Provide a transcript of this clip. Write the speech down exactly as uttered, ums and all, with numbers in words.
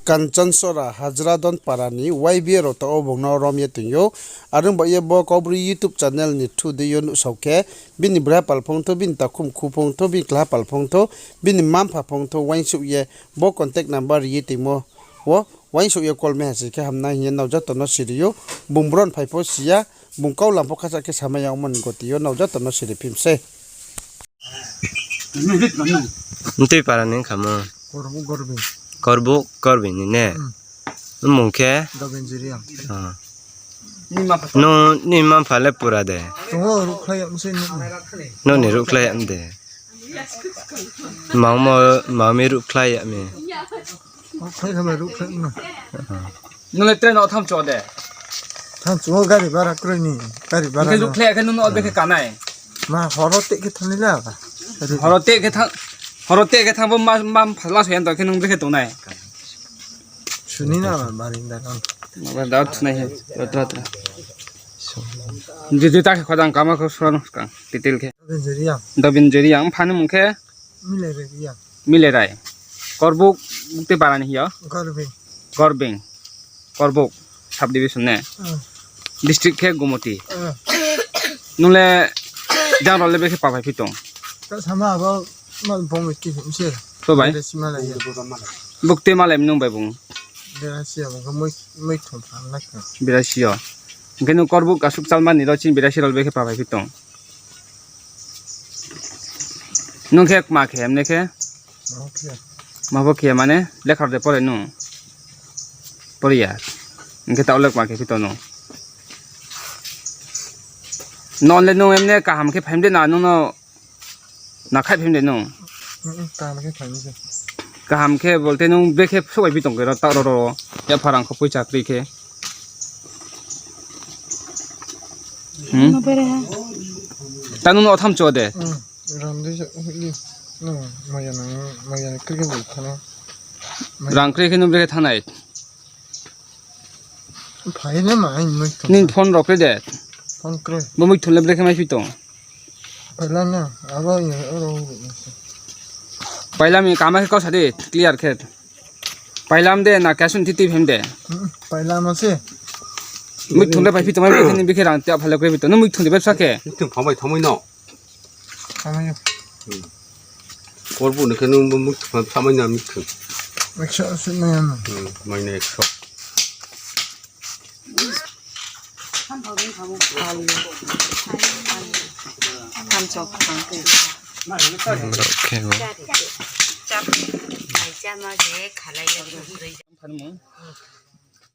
Kanchansora Hajradon para ni Y B A rao taoh wo bung no rom ye toing ou. Are ong ba ye bo Kaubru YouTube channel ni through dei yo nuhsao khe, bini brapal phung thou, bini takhumkhu phung thou, bini klapal phung thou, bini mma-mpha phung thou, uaingsouh ye bo contact number ri ye toingmo wo uaingsouh ye call mai ha si khe hamnai hing ye nrao joto no siri ou. Bung bron phai pho si ya, bung kaulam pho khasa khe samai ya ongmo ni goti yo nrao joto no siri phim sei. Mtui para ni ong khamo? Korbuk Korbing ni ne? Mmung khe? Nung ni mma-mpha le pura de? Nouh ni ruhkhlai ya de? Mangmo, mami ruhkhlai ya mi? Nung le train no thanng chu de? Thanng chu, gari bara kroi ni, gari bara. Hing khe ruhkhlai ya khe nung no brekhe kanai? Ma, horo teh khe thanng nai la ba. Horo teh khe thanng, horo teh khe thanng bo ma, ma phala so yan to khe nung brekhe tongnai? Suni na ba, barinda no. Barinda thunai he, ratra tra. Jodi ta khe khodang kama kho sura no skang, detail khe. Dobin Jeriang. Dobin Jeriang, mpha ni mung khe? Milerai. Milerai. Korbuk, Bukte para ni hing yo? Gorbing. Gorbing. Korbuk subdivision ne? District khe Gumoti. Nung le jang rao le brekhe pa phai phi tong? Bo bai? Bukte malai mi nung bai bung? Birasi yo. Hing khe nung Korbuk asuh kchalma ni rao chini birasi rao le brekhe pa phai phi tong? Nung khe kma khe, emne khe? Ma pho khe mane, lekha rao de pore nung? Pore ya. Hing khe taoh le kma khe phi tong nung? Non le nung emne kaham khe phaim de na nung no, na khaih phaim de nung? Kaham khe bolte nung brekhe souh bai phi tong khe ro, taoh ro ro, yapha rang kho poicha kroi khe. Ta nung no tham chu de? Rang kroi khe nung brekhe thanngnai? Nini phone rao kroi de? Bo muithun le brekhe mai phi tong? Pailam mi kama khe kau sa di, clear khe. Pailam de na keha sun titi phem de? Muithun le pai phi tong mai brekhe ni bikhe rang te apha le kroi phi tong. Nung muithun de bepsa khe? Korbuk ni khe nung bo muithun pha mai na muithun? Ekso se mai na. Mai na ekso. Khe bo.